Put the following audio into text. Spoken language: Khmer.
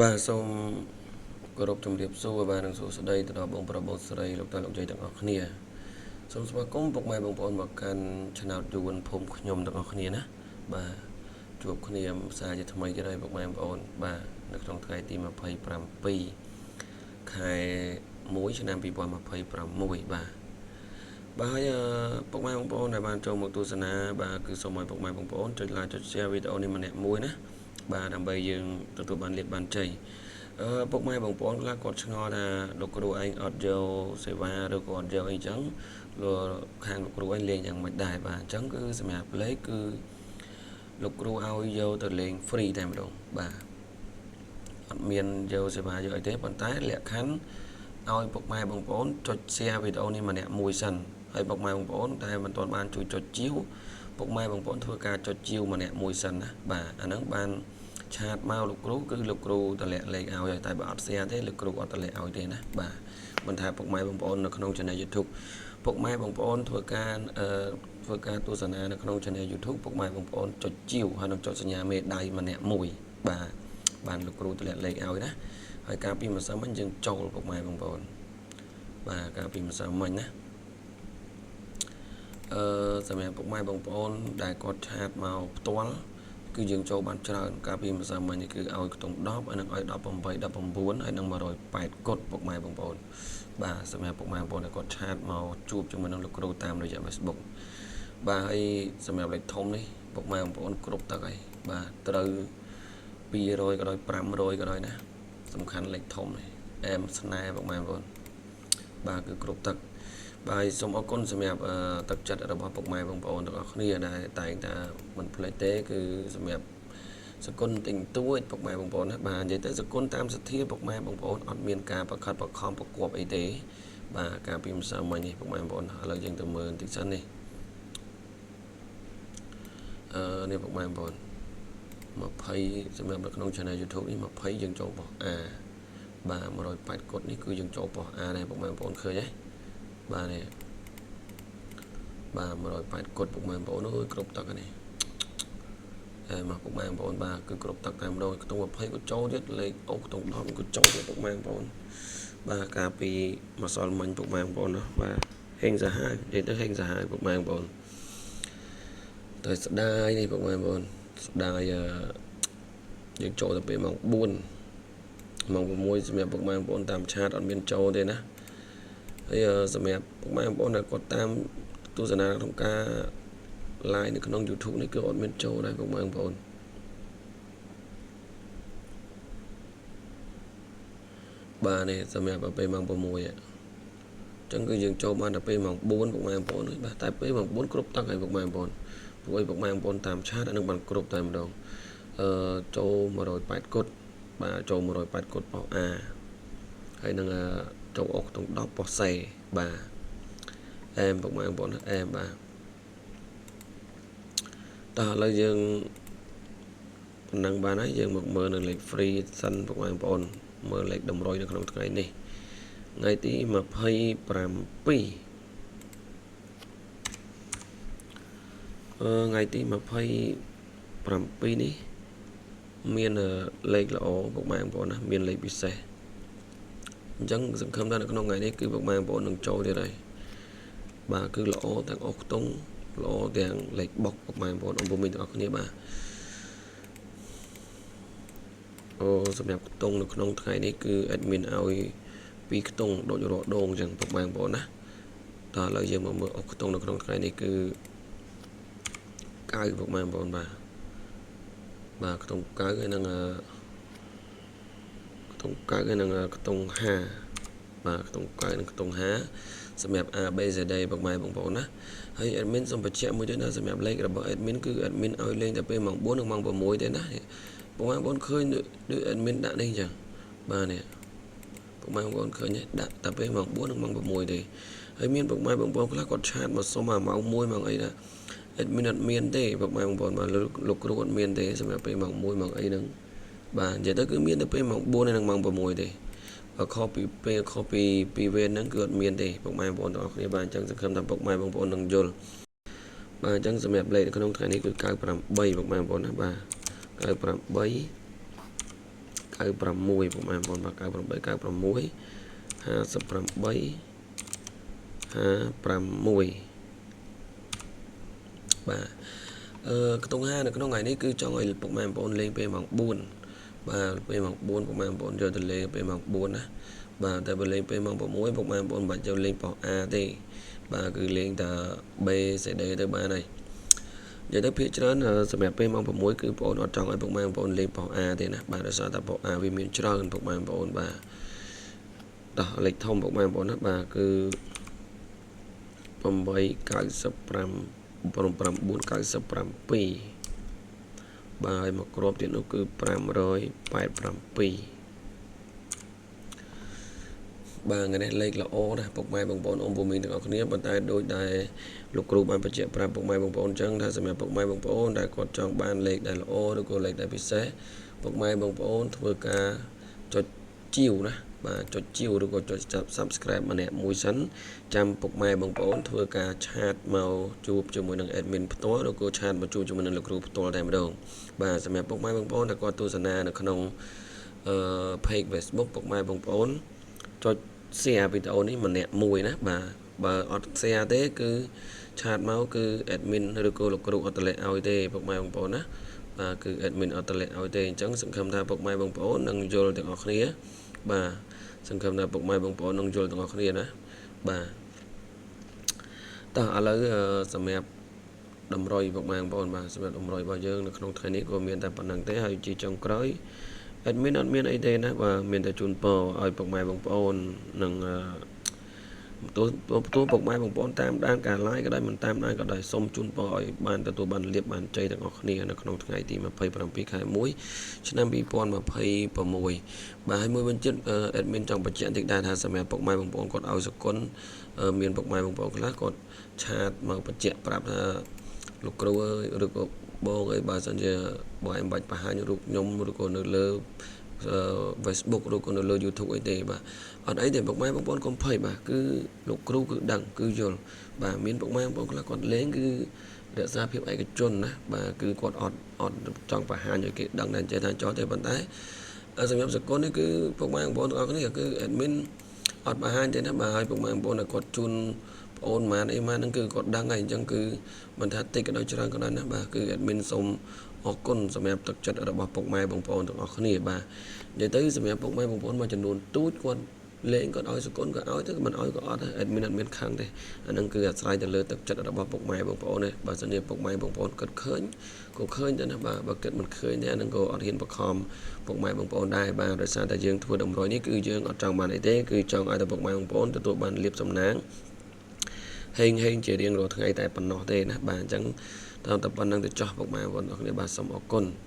បាទសូមគោរពជំរាបសួរបាទនិងសួស្តីទៅដល់បងប្រុសបងស្រីលោកតាលោកយាយទាំងអស់គ្នាសូមស្វាគមន៍ពុកម៉ែបងប្អូនមកកាន់ឆ្នោតយួនភូមិខ្ញុំទាំងអស់គ្នាណាបាទជួបគ្នាផ្សាយជាថ្មីទៀតហើយពុកម៉ែបងប្អូនបាទនៅក្នុងថ្ងៃទី27ខែ1ឆ្នាំ2026បាទបាទហើយពុកម៉ែបងប្អូនដែលបានចូលមកទស្សនាបាទគឺសូមឲ្យពុកម៉ែបងប្អូនចុច like ចុច share វីដេអូនេះម្នាក់មួយណាបាទដើម្បីយើងទទួលបានលាភបានជ័យអឺពុកម៉ែបងប្អូនខ្លះគាត់ឆ្ងល់ថាលោកគ្រូឯងអត់យកសេវាឬក៏អត់យកអីចឹងលោកខាងលោកគ្រូឯងលេងយ៉ាងម៉េចដែរបាទអញ្ចឹងគឺសម្រាប់លេខគឺលោកគ្រូឲ្យយកទៅលេង free តែម្ដងបាទអត់មានយកសេវាយកអីទេប៉ុន្តែលក្ខខណ្ឌឲ្យពុកម៉ែបងប្អូនចុច share វីដេអូនេះម្នាក់មួយសិនហើយពុកម៉ែបងប្អូនតែមិនទាន់បានជួយចុចជាវពុកម៉ែបងប្អូនធ្វើការចុចជាវម្នាក់មួយសិនណាបាទអាហ្នឹងបាន chat មកលោកគ្រូគឺលោកគ្រូតម្លាក់លេខឲ្យតែបើអត់ share ទេលោកគ្រូអត់តម្លាក់ឲ្យទេណាបាទមិនថាពុកម៉ែបងប្អូននៅក្នុង channel YouTube ពុកម៉ែបងប្អូនធ្វើការអឺធ្វើការទស្សនានៅក្នុង channel YouTube ពុកម៉ែបងប្អូនចុចជាវហើយនឹងចុចសញ្ញាមេដៃម្នាក់មួយបាទបានលោកគ្រូតម្លាក់លេខឲ្យណាហើយការពីម្សិលមិញយើងចូលពុកម៉ែបងប្អូនបាទការពីម្សិលមិញណាអឺសម្រាប់ពុកម៉ែបងប្អូនដែលគាត់ chat មកផ្ទាល់គឺយើងចូលបានច្រើនកាលពីម្សិលមិញនេះគឺឲ្យខ្ទង់10ហើយនឹងឲ្យ18 19ហើយនឹង108កុដពុកម៉ែបងប្អូនបាទសម្រាប់ពុកម៉ែបងប្អូនដែលគាត់ chat មកជួបជាមួយនឹងលោកគ្រូតាមរយៈ Facebook បាទហើយសម្រាប់លេខធំនេះពុកម៉ែបងប្អូនគ្រប់ទឹកហើយបាទត្រូវ200ក៏ដោយ500ក៏ដោយណាសំខាន់លេខធំនេះអែមស្នេហ៍ពុកម៉ែបងប្អូនបាទគឺគ្រប់ទឹកបាទសូមអរគុណសម្រាប់ទឹកចិត្តរបស់ពុកម៉ែបងប្អូនទាំងអស់គ្នាដែលតែងតែមិនភ្លេចទេគឺសម្រាប់សគុណទិញទួចពុកម៉ែបងប្អូនណាបាទនិយាយទៅសគុណតាមសទ្ធាពុកម៉ែបងប្អូនអត់មានការបខិតបខំប្រកបអីទេបាទការពីម្សិលមិញនេះពុកម៉ែបងប្អូនឥឡូវយើងទៅមើលបន្តិចសិននេះអឺនេះពុកម៉ែបងប្អូន20សម្រាប់នៅក្នុង channel YouTube នេះ20យើងចូលប៉ុស្តិ៍ A បាទ180កុដនេះគឺយើងចូលប៉ុស្តិ៍ A ដែរពុកម៉ែបងប្អូនឃើញទេបាទនេះបាទ180កុដពុកម៉ែបងប្អូនអើយគ្រប់ទឹកនេះអែមកពុកម៉ែបងប្អូនបាទគឺគ្រប់ទឹកតែម្ដងខ្ទង់20ក៏ចូលទៀតលេខអូខ្ទង់10ក៏ចូលទៀតពុកម៉ែបងប្អូនបាទកាលពីម្សិលមិញពុកម៉ែបងប្អូនណាបាទហេងសាហាវនិយាយទៅហេងសាហាវពុកម៉ែបងប្អូនតែស្ដាយនេះពុកម៉ែបងប្អូនស្ដាយយើងចូលទៅពេលម៉ោង4ម៉ោង6សម្រាប់ពុកម៉ែបងប្អូនតាម chat អត់មានចូលទេណាហើយសម្រាប់ពុកម៉ែបងប្អូនដែលគាត់តាមទស្សនាក្នុងការ live នៅក្នុង YouTube នេះគឺអត់មានចូលដែរពុកម៉ែបងប្អូនបាទនេះសម្រាប់ពេលម៉ោង6អញ្ចឹងគឺយើងចូលបានតែពេលម៉ោង4ពុកម៉ែបងប្អូនបាទតែពេលម៉ោង4គ្រប់ទឹកហើយពុកម៉ែបងប្អូនព្រោះអីពុកម៉ែបងប្អូនតាម chat អានឹងបានគ្រប់តែម្ដងអឺចូល180កុដបាទចូល180កុដប៉ុស្តិ៍ A ហើយនឹងចូលអុកក្នុង10ប៉ុស្តិ៍ C បាទអែមពុកម៉ែបងប្អូនអែមបាទតោះឥឡូវយើងប៉ុណ្ណឹងបានហើយយើងមកមើលនៅលេខ free សិនពុកម៉ែបងប្អូនមើលលេខតម្រុយនៅក្នុងថ្ងៃនេះថ្ងៃទី27អឺថ្ងៃទី27នេះមានលេខល្អពុកម៉ែបងប្អូនណាមានលេខពិសេសអញ្ចឹងសង្ឃឹមថានៅក្នុងថ្ងៃនេះគឺពុកម៉ែបងប្អូននឹងចូលទៀតហើយបាទគឺល្អទាំងអស់ខ្ទង់ល្អទាំងលេខបុកពុកម៉ែបងប្អូនអង្គពុំទាំងអស់គ្នាបាទអូសម្រាប់ខ្ទង់នៅក្នុងថ្ងៃនេះគឺ admin ឲ្យពីរខ្ទង់ដូចរដងអញ្ចឹងពុកម៉ែបងប្អូនណាតោះឥឡូវយើងមកមើលអុកខ្ទង់នៅក្នុងថ្ងៃនេះគឺ9ពុកម៉ែបងប្អូនបាទបាទខ្ទង់9ហើយនឹងខ្ទង់9ហើយនឹងខ្ទង់5បាទខ្ទង់9និងខ្ទង់5សម្រាប់ A B C D ពុកម៉ែបងប្អូនណាហើយ admin សូមបញ្ជាក់មួយទៀតណាសម្រាប់លេខរបស់ admin គឺ admin ឲ្យលេងតែពេលម៉ោង4និងម៉ោង6ទេណាពុកម៉ែបងប្អូនឃើញដូច admin ដាក់នេះអញ្ចឹងបាទនេះពុកម៉ែបងប្អូនឃើញទេដាក់តែពេលម៉ោង4និងម៉ោង6ទេហើយមានពុកម៉ែបងប្អូនខ្លះគាត់ chat មកសុំអាម៉ោង1ម៉ោងអីណា admin អត់មានទេពុកម៉ែបងប្អូនបាទលោកគ្រូអត់មានទេសម្រាប់ពេលម៉ោង1ម៉ោងអីហ្នឹងបាទនិយាយទៅគឺមានតែពេលម៉ោង4និងម៉ោង6ទេបើខុសពីពេលខុសពីពីវេនហ្នឹងគឺអត់មានទេពុកម៉ែបងប្អូនទាំងអស់គ្នាបាទអញ្ចឹងសង្ឃឹមថាពុកម៉ែបងប្អូននឹងយល់បាទអញ្ចឹងសម្រាប់លេខនៅក្នុងថ្ងៃនេះគឺ98ពុកម៉ែបងប្អូនណាបាទ98 96ពុកម៉ែបងប្អូនបាទ98 96 58 56បាទអឺខ្ទង់5នៅក្នុងថ្ងៃនេះគឺចង់ឲ្យពុកម៉ែបងប្អូនលេងពេលម៉ោង4បាទពេលម៉ោង4ពុកម៉ែបងប្អូនយកទៅលេងពេលម៉ោង4ណាបាទតែបើលេងពេលម៉ោង6ពុកម៉ែបងប្អូនមិនបាច់យកលេងប៉ុស្តិ៍ A ទេបាទគឺលេងតែ B C D ទៅបានហើយនិយាយទៅភាគច្រើនសម្រាប់ពេលម៉ោង6គឺបងប្អូនអត់ចង់ឲ្យពុកម៉ែបងប្អូនលេងប៉ុស្តិ៍ A ទេណាបាទដោយសារតែប៉ុស្តិ៍ A វាមានច្រើនពុកម៉ែបងប្អូនបាទដោះលេខធំពុកម៉ែបងប្អូនណាបាទគឺ895 997បាទហើយមកគ្រាប់ទៀតនោះគឺ587បាទថ្ងៃនេះលេខល្អណាស់ពុកម៉ែបងប្អូនអ៊ំពូមីងទាំងអស់គ្នាប៉ុន្តែដូចដែលលោកគ្រូបានបញ្ជាក់ប្រាប់ពុកម៉ែបងប្អូនអញ្ចឹងថាសម្រាប់ពុកម៉ែបងប្អូនដែលគាត់ចង់បានលេខដែលល្អឬក៏លេខដែលពិសេសពុកម៉ែបងប្អូនធ្វើការចុចជាវណាបាទចុចជាវឬក៏ចុច Subscribe ម្នាក់មួយសិនចាំពុកម៉ែបងប្អូនធ្វើការ chat មកជួបជាមួយនឹង admin ផ្ទាល់ឬក៏ chat មកជួបជាមួយនឹងលោកគ្រូផ្ទាល់តែម្ដងបាទសម្រាប់ពុកម៉ែបងប្អូនដែលគាត់ទស្សនានៅក្នុងអឺ page Facebook ពុកម៉ែបងប្អូនចុច share វីដេអូនេះម្នាក់មួយណាបាទបើអត់ share ទេគឺ chat មកគឺ admin ឬក៏លោកគ្រូអត់តម្លាក់ឲ្យទេពុកម៉ែបងប្អូនណាបាទគឺ admin អត់តម្លាក់ឲ្យទេអញ្ចឹងសង្ឃឹមថាពុកម៉ែបងប្អូននឹងយល់ទាំងអស់គ្នាបាទសង្ឃឹមថាពុកម៉ែបងប្អូននឹងយល់ទាំងអស់គ្នាណាបាទតោះឥឡូវសម្រាប់តម្រុយពុកម៉ែបងប្អូនបាទសម្រាប់តម្រុយរបស់យើងនៅក្នុងថ្ងៃនេះក៏មានតែប៉ុណ្្នឹងទេហើយជាចុងក្រោយ admin អត់មានអីទេណាបាទមានតែជូនពរឲ្យពុកម៉ែបងប្អូននឹងទោះទោះពុកម៉ែបងប្អូនតាមដានការ live ក៏ដោយមិនតាមដានក៏ដោយសូមជូនពរឲ្យបានទទួលបានលៀបបានជ័យទាំងអស់គ្នានៅក្នុងថ្ងៃទី27ខែ1ឆ្នាំ2026បាទហើយមួយវិញទៀត admin ចង់បញ្ជាក់តិចដែរថាសម្រាប់ពុកម៉ែបងប្អូនគាត់ឲ្យសគុណមានពុកម៉ែបងប្អូនខ្លះគាត់ chat មកបញ្ជាក់ប្រាប់ថាលោកគ្រូអើយឬក៏បងអើយបើសិនជាបងឯងបាច់បង្ហាញរូបខ្ញុំឬក៏នៅលើ Facebook ឬក៏នៅលើ YouTube អីទេបាទអត់អីទេពុកម៉ែបងប្អូនកុំភ័យបាទគឺលោកគ្រូគឺដឹងគឺយល់បាទមានពុកម៉ែបងប្អូនខ្លះគាត់លេងគឺរក្សាភាពឯកជនណាបាទគឺគាត់អត់អត់ចង់បង្ហាញឲ្យគេដឹងតែចេះថាចោះទេប៉ុន្តែសម្រាប់សកលនេះគឺពុកម៉ែបងប្អូនទាំងអស់គ្នាគឺ admin អត់បង្ហាញទេណាបាទហើយពុកម៉ែបងប្អូនគាត់ជូនប្អូនម៉ានអីម៉ានហ្នឹងគឺគាត់ដឹងហើយអញ្ចឹងគឺមិនថាតិចក៏ដោយច្រើនក៏ដោយណាបាទគឺ admin សូមអរគុណសម្រាប់ទឹកចិត្តរបស់ពុកម៉ែបងប្អូនទាំងអស់គ្នាបាទនិយាយទៅសម្រាប់ពុកម៉ែបងប្អូនមួយចំនួនទូចគាត់លេងគាត់ឲ្យសគុណក៏ឲ្យទៅមិនឲ្យក៏អត់ដែរ admin អត់មានខឹងទេអានឹងគឺអាស្រ័យទៅលើទឹកចិត្តរបស់ពុកម៉ែបងប្អូនទេបើសិនជាពុកម៉ែបងប្អូនគិតឃើញក៏ឃើញទៅណាបាទបើគិតមិនឃើញទេអានឹងក៏អត់ហ៊ានបខំពុកម៉ែបងប្អូនដែរបាទដោយសារតែយើងធ្វើតម្រុយនេះគឺយើងអត់ចង់បានអីទេគឺចង់ឲ្យតែពុកម៉ែបងប្អូនទទួលបានលៀបសំណាងហេងហេងជារៀងរាល់ថ្ងៃតែប៉ុណ្ណោះទេណាបាទអញ្ចឹងតាមតែប៉ុណ្្នឹងទៅចោះពុកម៉ែបងប្អូនអរគ្នាបាទសូមអរគុណ។